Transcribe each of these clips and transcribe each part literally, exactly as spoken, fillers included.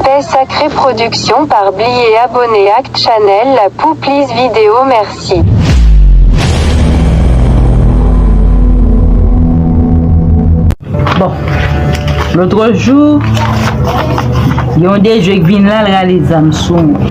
Respè Sakre Production. Pa bliye abone ak channel la pou plis videyo. Mèsi. Bon, lòt jou, gen yon dejwe k vin la, l rale zam sou mwen.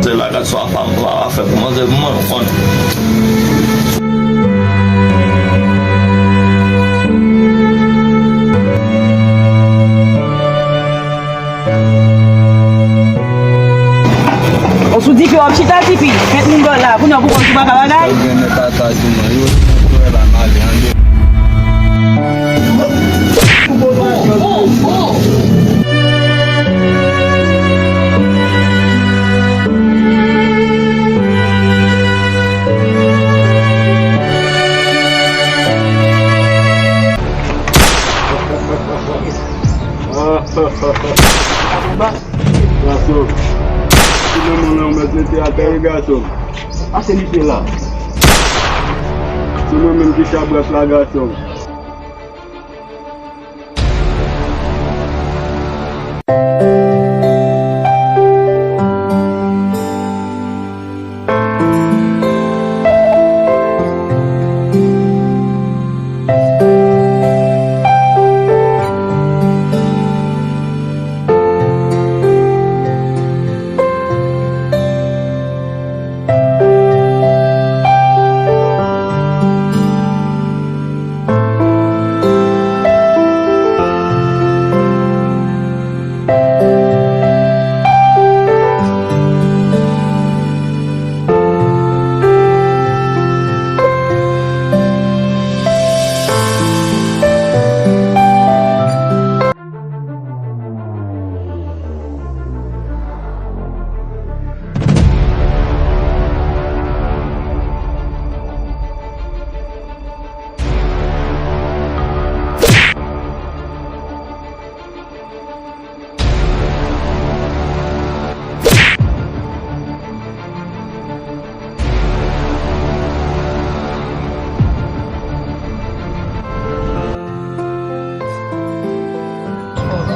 Se bagay sa w ap fè pou manzè pou mwen, ou konn. Osou di ke w ap chita tipi, mèt moun bò la, kounye a w pou konn sou paka bagay. Yo gen nèg kaka sou mwen, yo, yo la male, an de. Gason, si nan mwen lan, ou mèt mete atè, wi, gason. A, se li ki la. Se mwen menm ki chabrak la, gason.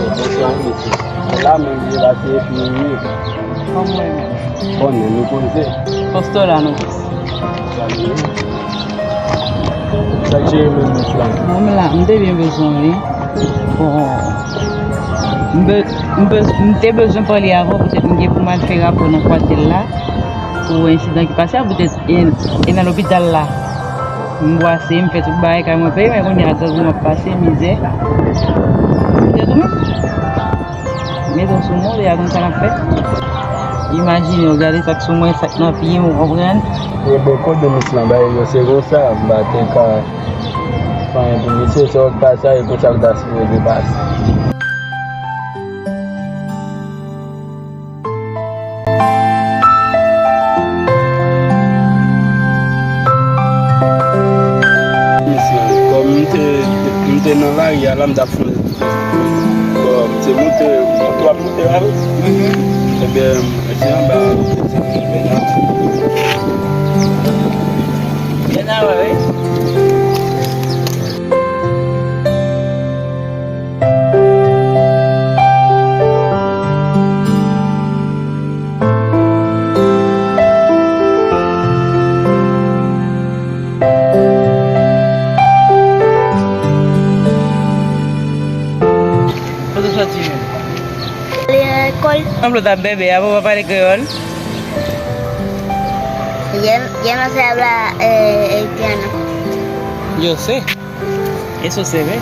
Bonswa, mesye. Se la menm li ye la, se epi li ye. Kòman w ye menm? Konnen nou koze. Posto la nou. Sa k jere menm mesye a? Bon, m la, m te byen bezwen w, wi. Bon, m be-, m be-, m te bezwen pale avè w, poutèt m gen pou m al fè rapò nan kwatèl la, pou ensidan ki pase a, poutèt e, e nan lopital la. M bwase, m fè tout bagay kay mwen peye, men kounye a grangou m ap pase, mizè. Poutèt ou menm. Mete w sou mwen, deja konn sa n ap fè. Imajine w, gade sa k sou mwen, sa k nan pye m, ou konprann? E bon, kote misye an bay yo, se konsa, m pa te ka fè anyen pou misye, se w k pase a, e konsa l ta sipoze pase. Misye, kòm m te, m te nan lari a la, m t ap fè Bon, m te moute, moto ap moute la, wi. Mhm. Ebyen, m te anba, m te moute la. Byen avan, wi. Kote w soti menm? Lekòl. Sanble w t ap bèbè a, pou w pa pale kreyòl? Yo, yo no se habla, eh, haitiano. Yo sé. Eso se ve.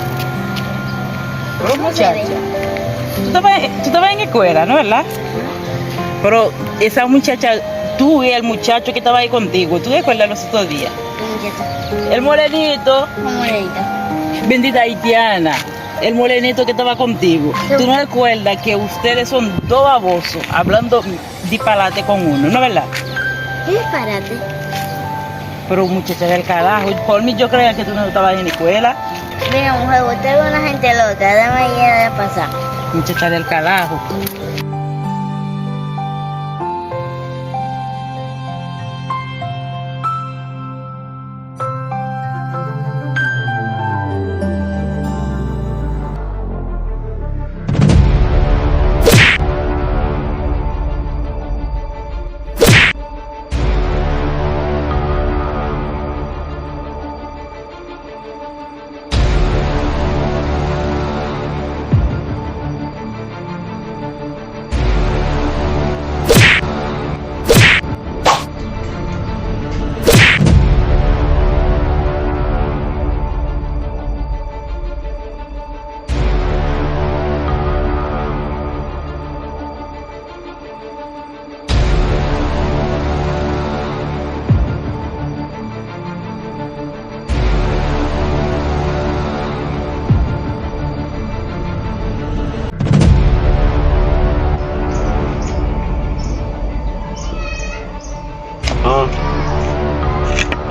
Pero muchacha, tú te vas, tú te vas en escuela, ¿no verdad? Pero esa muchacha, tú y el muchacho que estaba ahí contigo, ¿tú te acuerdas los otros días? ¿Qué muchacho? El morenito. ¿Cuál morenito? Bendita haitiana. El morenito que estaba contigo. Sí. ¿Tú no recuerdas que ustedes son dos babosos hablando disparate con uno, no verdad? ¿Qué disparate? Pero muchacha del carajo, por mí yo creía que tú no estabas en la escuela. Mira, mujer, usted es una gente loca, dame ahí de pasar. Muchacha del carajo.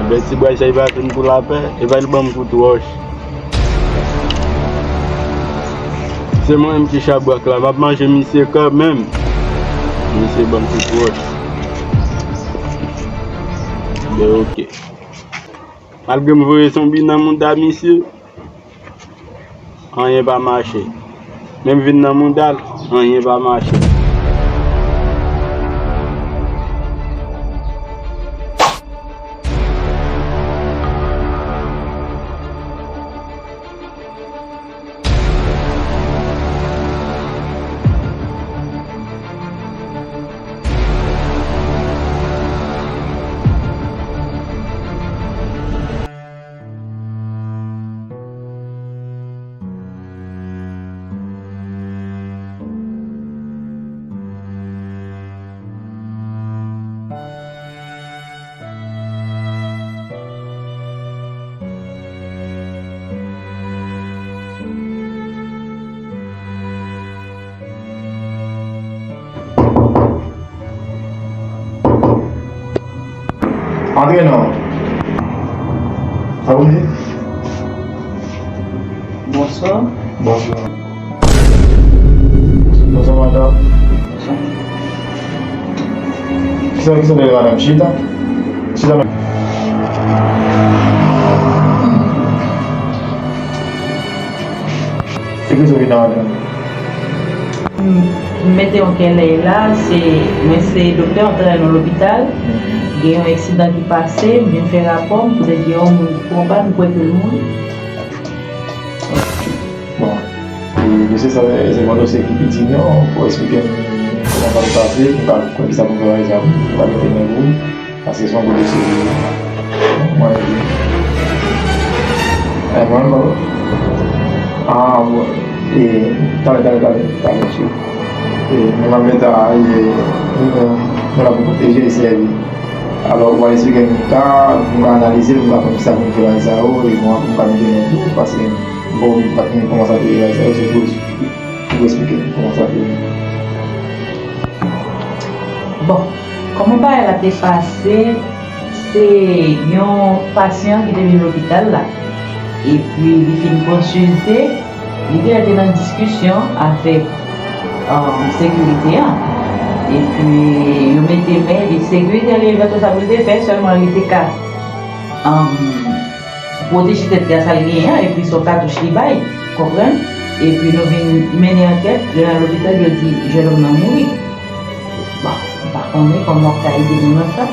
Bèl ti bway sa, li pa vin pou lapè, epa li ban m kout wòch. Se mwen menm ki chabrak la, m ap manje misye kanmenm. Misye ban m kout wòch. Ben, oke. Malgre m voye zonbi nan mouda misye, anyen pa mache. Menm vin nan mouda l, anyen pa mache. Antre non. Sa pou di? Bonswa. Bonswa. Bonswa, madanm. Kisa, kisa w te di, madanm? Chita. Chita, men. E kisa w vin nan madanm? M mete yon kèlèy la, se, mwen se doktè, mwen travay nan lopital. Gen yon eksidan ki pase, m vin fè rapò, m konnen gen yon moun ki twonpe, m kwè ke l mouri. Bon, e, mesye, sa se yon dosye ki piti, non, pou eksplike m kòman sa te pase, m pa konn kisa pou m fè avèk sa, m pa mete men pou ou. Paske se yon gwo dosye li ye. Mwen, e, mwen, mwen, ah, bon. E, talè, talè, talè, talè, mesye. E, mwen, mwen, ta, e, mwen, mwen la pou pwoteje e sèvi. Alò, ou va esplike m ka, pou m ka analize l, pou m ka konn kisa pou m fè bagay sa yo, e mwen, pou m ka mete men pou ou, paske, bon, m pa konn kòman sa te ye bagay sa yo, se pou, pou esplike m kòman sa te ye. Bon, kòman bagay la te pase, se yon pasyan ki te vin lopital la. Epi li fin konsilte, li genlè te nan diskisyon avèk, um, sekirite an. Epi yo mete men, epi sekirite an li menm sa pou l te fè, sèlman li te ka, um, pwoteje tèt li a sa l genyen an, epi se yon katouch li bay, konprann? Epi nou vin mennen ankèt, yo nan lopital, yo di jènòm nan mouri. Bon, m pa konnen kòman w ka ede nou nan sa.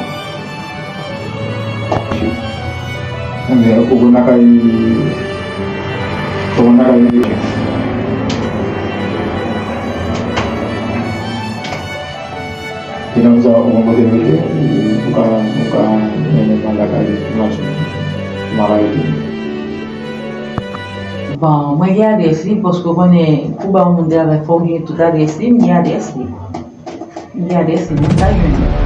Ebyen, ou konn lakay, ou konn lakay. Ki nan sa ou konn kote m rete, ou ka, ou ka mennen m al lakay, m ap, m ap arete. Bon, mwen gen adrès li, paske ou konnen, pou ba yon moun travay, fò w gen tout adrès li, m gen adrès li. M gen adrès li, m ka jwenn li.